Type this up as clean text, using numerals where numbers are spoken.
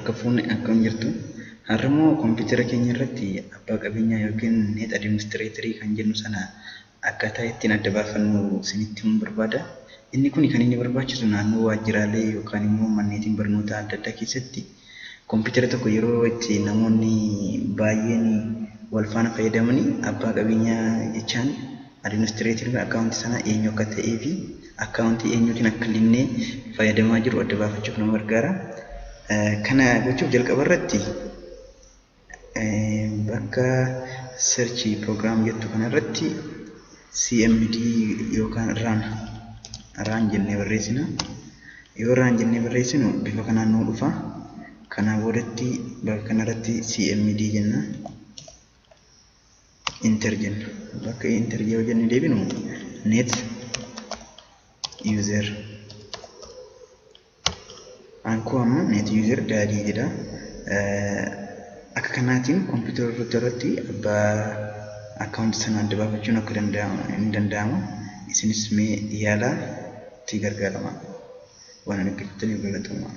Harka fuunni akkam jirtu? Har'ammoo kompiitara keenya irratti abbaa qabeenyaa yookiin net administrator kan jennu sana akkaataa ittiin adda baafannu isinitti himuun barbaada. Inni kun kan inni barbaachisu naannoo waajjiraalee yookaan immoo manneetiin barnootaa adda addaa keessatti kompiitara tokko yeroo itti namoonni baay'een wal faana fayyadamanii abbaa qabeenyaa jechaan administrator akkaawuntii sanaa eenyu akka ta'ee fi akkaawuntii eenyuutiin akka inni fayyadamaa jiru adda baafachuuf nama gargaara. Kana gochuuf jalqaba irratti bakka search program jettu kanarratti CMD yookaan run jennee barreessina. Yoo run jennee barreessinu bifa kanaan nuu dhufa. Kanaa boodatti bakka kanarratti CMD jenna. Enter jenna. Bakka enter yoo jennee deebinu net user ankoo amma net user daadii jedha. Akka kanaatiin kompiitara irratti abbaa akkaawuntii sana adda baafachuun akka hin danda'amu. Isinis mee yaalaa itti gargaaramaa. Waan dhaggeeffattaniif galatoomaa.